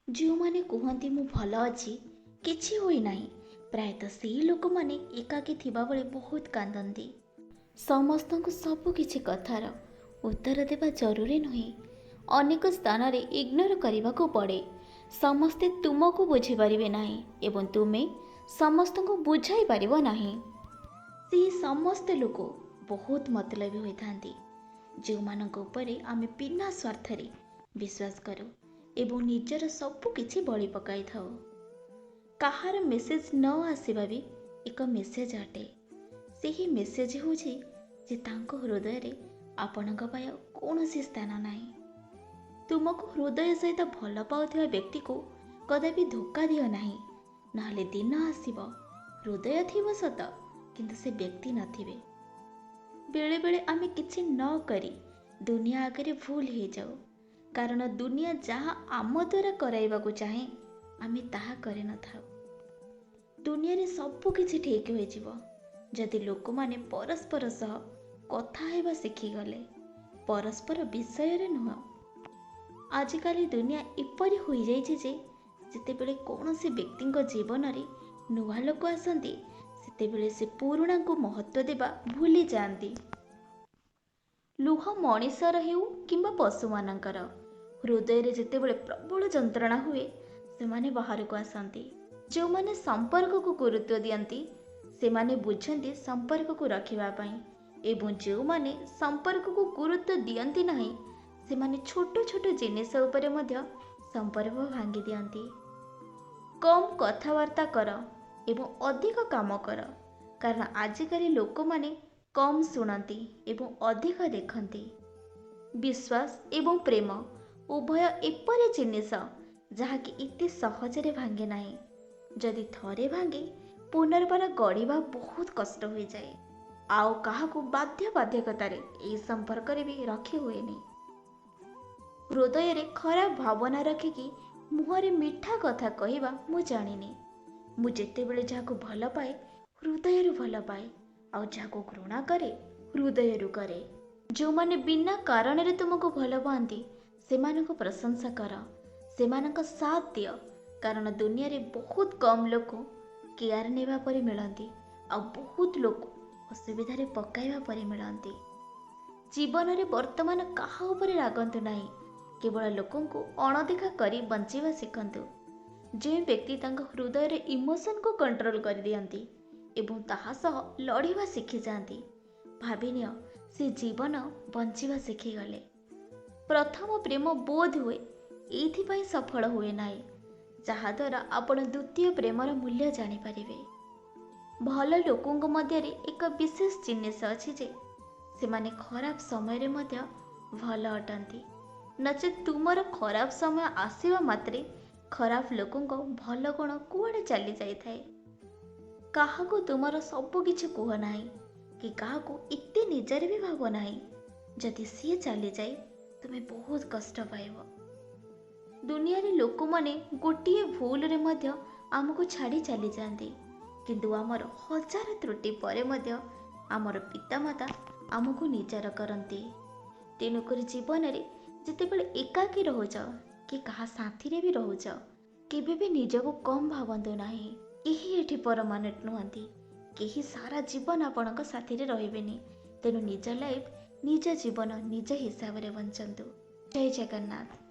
ଯେଉଁମାନେ କୁହନ୍ତି ମୁଁ ଭଲ ଅଛି, କିଛି ହୋଇନାହିଁ, ପ୍ରାୟତଃ ସେହି ଲୋକମାନେ ଏକାକୀ ଥିବାବେଳେ ବହୁତ କାନ୍ଦନ୍ତି। ସମସ୍ତଙ୍କୁ ସବୁକିଛି କଥାର ଉତ୍ତର ଦେବା ଜରୁରୀ ନୁହେଁ। ଅନେକ ସ୍ଥାନରେ ଇଗ୍ନୋର କରିବାକୁ ପଡ଼େ। ସମସ୍ତେ ତୁମକୁ ବୁଝିପାରିବେ ନାହିଁ ଏବଂ ତୁମେ ସମସ୍ତଙ୍କୁ ବୁଝାଇ ପାରିବ ନାହିଁ। ସେହି ସମସ୍ତ ଲୋକ ବହୁତ ମତଲବୀ ହୋଇଥାନ୍ତି, ଯେଉଁମାନଙ୍କ ଉପରେ ଆମେ ବିନା ସ୍ୱାର୍ଥରେ ବିଶ୍ୱାସ କରୁ ଏବଂ ନିଜର ସବୁକିଛି ବଳି ପକାଇଥାଉ। କାହାର ମେସେଜ ନ ଆସିବା ବି ଏକ ମେସେଜ ଅଟେ। ସେହି ମେସେଜ ହେଉଛି ଯେ ତାଙ୍କ ହୃଦୟରେ ଆପଣଙ୍କ ପାଇଁ ଆଉ କୌଣସି ସ୍ଥାନ ନାହିଁ। ତୁମକୁ ହୃଦୟ ସହିତ ଭଲ ପାଉଥିବା ବ୍ୟକ୍ତିକୁ କଦାପି ଧୋକା ଦିଅ ନାହିଁ, ନହେଲେ ଦିନ ଆସିବ ହୃଦୟ ଥିବ ସତ, କିନ୍ତୁ ସେ ବ୍ୟକ୍ତି ନଥିବେ। ବେଳେବେଳେ ଆମେ କିଛି ନ କରି ଦୁନିଆ ଆଗରେ ଭୁଲ ହେଇଯାଉ, କାରଣ ଦୁନିଆ ଯାହା ଆମ ଦ୍ୱାରା କରାଇବାକୁ ଚାହେଁ ଆମେ ତାହା କରିନଥାଉ। ଦୁନିଆରେ ସବୁ କିଛି ଠିକ୍ ହୋଇଯିବ ଯଦି ଲୋକମାନେ ପରସ୍ପର ସହ କଥା ହେବା ଶିଖିଗଲେ, ପରସ୍ପର ବିଷୟରେ ନୁହଁ। ଆଜିକାଲି ଦୁନିଆ ଏପରି ହୋଇଯାଇଛି ଯେ ଯେତେବେଳେ କୌଣସି ବ୍ୟକ୍ତିଙ୍କ ଜୀବନରେ ନୂଆ ଲୋକ ଆସନ୍ତି, ସେତେବେଳେ ସେ ପୁରୁଣାଙ୍କୁ ମହତ୍ତ୍ୱ ଦେବା ଭୁଲି ଯାଆନ୍ତି। ଲୁହ ମଣିଷର ହେଉ କିମ୍ବା ପଶୁମାନଙ୍କର, ହୃଦୟରେ ଯେତେବେଳେ ପ୍ରବଳ ଯନ୍ତ୍ରଣା ହୁଏ ସେମାନେ ବାହାରକୁ ଆସନ୍ତି। ଯେଉଁମାନେ ସମ୍ପର୍କକୁ ଗୁରୁତ୍ୱ ଦିଅନ୍ତି ସେମାନେ ବୁଝନ୍ତି ସମ୍ପର୍କକୁ ରଖିବା ପାଇଁ, ଏବଂ ଯେଉଁମାନେ ସମ୍ପର୍କକୁ ଗୁରୁତ୍ୱ ଦିଅନ୍ତି ନାହିଁ ସେମାନେ ଛୋଟ ଛୋଟ ଜିନିଷ ଉପରେ ମଧ୍ୟ ସମ୍ପର୍କ ଭାଙ୍ଗି ଦିଅନ୍ତି। କମ୍ କଥାବାର୍ତ୍ତା କର ଏବଂ ଅଧିକ କାମ କର, କାରଣ ଆଜିକାଲି ଲୋକମାନେ କମ୍ ଶୁଣନ୍ତି ଏବଂ ଅଧିକ ଦେଖନ୍ତି। ବିଶ୍ୱାସ ଏବଂ ପ୍ରେମ ଉଭୟ ଏପରି ଜିନିଷ ଯାହାକି ଏତେ ସହଜରେ ଭାଙ୍ଗେ ନାହିଁ। ଯଦି ଥରେ ଭାଙ୍ଗେ ପୁନର୍ବାର ଗଢ଼ିବା ବହୁତ କଷ୍ଟ ହୋଇଯାଏ। ଆଉ କାହାକୁ ବାଧ୍ୟ ବାଧ୍ୟକତାରେ ଏହି ସମ୍ପର୍କରେ ବି ରଖି ହୁଏନି। ହୃଦୟରେ ଖରାପ ଭାବନା ରଖିକି ମୁହଁରେ ମିଠା କଥା କହିବା ମୁଁ ଜାଣିନି। ମୁଁ ଯେତେବେଳେ ଯାହାକୁ ଭଲ ପାଏ ହୃଦୟରୁ ଭଲ ପାଏ, ଆଉ ଯାହାକୁ ଘୃଣା କରେ ହୃଦୟରୁ କରେ। ଯେଉଁମାନେ ବିନା କାରଣରେ ତୁମକୁ ଭଲ ପାଆନ୍ତି ସେମାନଙ୍କୁ ପ୍ରଶଂସା କର, ସେମାନଙ୍କ ସାଥ ଦିଅ, କାରଣ ଦୁନିଆରେ ବହୁତ କମ୍ ଲୋକ କେୟାର ନେବା ପରି ମିଳନ୍ତି, ଆଉ ବହୁତ ଲୋକ ଅସୁବିଧାରେ ପକାଇବା ପରି ମିଳନ୍ତି। ଜୀବନରେ ବର୍ତ୍ତମାନ କାହା ଉପରେ ରାଗନ୍ତୁ ନାହିଁ, କେବଳ ଲୋକଙ୍କୁ ଅଣଦେଖା କରି ବଞ୍ଚିବା ଶିଖନ୍ତୁ। ଯେଉଁ ବ୍ୟକ୍ତି ତାଙ୍କ ହୃଦୟରେ ଇମୋସନକୁ କଣ୍ଟ୍ରୋଲ କରିଦିଅନ୍ତି ଏବଂ ତାହା ସହ ଲଢ଼ିବା ଶିଖିଯାଆନ୍ତି, ଭାବିନିଅ ସେ ଜୀବନ ବଞ୍ଚିବା ଶିଖିଗଲେ। ପ୍ରଥମ ପ୍ରେମ ବୋଧ ହୁଏ ଏଇଥିପାଇଁ ସଫଳ ହୁଏ ନାହିଁ, ଯାହାଦ୍ୱାରା ଆପଣ ଦ୍ୱିତୀୟ ପ୍ରେମର ମୂଲ୍ୟ ଜାଣିପାରିବେ। ଭଲ ଲୋକଙ୍କ ମଧ୍ୟରେ ଏକ ବିଶେଷ ଜିନିଷ ଅଛି ଯେ ସେମାନେ ଖରାପ ସମୟରେ ମଧ୍ୟ ଭଲ ଅଟନ୍ତି। ନଚେତ୍ ତୁମର ଖରାପ ସମୟ ଆସିବା ମାତ୍ରେ ଖରାପ ଲୋକଙ୍କ ଭଲ ଗୁଣ କୁଆଡ଼େ ଚାଲି ଯାଇଥାଏ। କାହାକୁ ତୁମର ସବୁକିଛି କୁହ ନାହିଁ କି କାହାକୁ ଏତେ ନିଜର ବି ଭାବ ନାହିଁ। ଯଦି ସିଏ ଚାଲିଯାଏ ତୁମେ ବହୁତ କଷ୍ଟ ପାଇବ। ଦୁନିଆରେ ଲୋକମାନେ ଗୋଟିଏ ଭୁଲରେ ମଧ୍ୟ ଆମକୁ ଛାଡ଼ି ଚାଲିଯାଆନ୍ତି, କିନ୍ତୁ ଆମର ହଜାର ତ୍ରୁଟି ପରେ ମଧ୍ୟ ଆମର ପିତାମାତା ଆମକୁ ନିଜର କରନ୍ତି। ତେଣୁକରି ଜୀବନରେ ଯେତେବେଳେ ଏକାକୀ ରହୁଛ କି କାହା ସାଥିରେ ବି ରହୁଛ, କେବେ ବି ନିଜକୁ କମ୍ ଭାବନ୍ତୁ ନାହିଁ। କେହି ଏଠି ପରମାନେଣ୍ଟ ନୁହନ୍ତି, କେହି ସାରା ଜୀବନ ଆପଣଙ୍କ ସାଥିରେ ରହିବେନି। ତେଣୁ ନିଜ ଲାଇଫ୍, ନିଜ ଜୀବନ ନିଜ ହିସାବରେ ବଞ୍ଚନ୍ତୁ। ଜୟ ଜଗନ୍ନାଥ।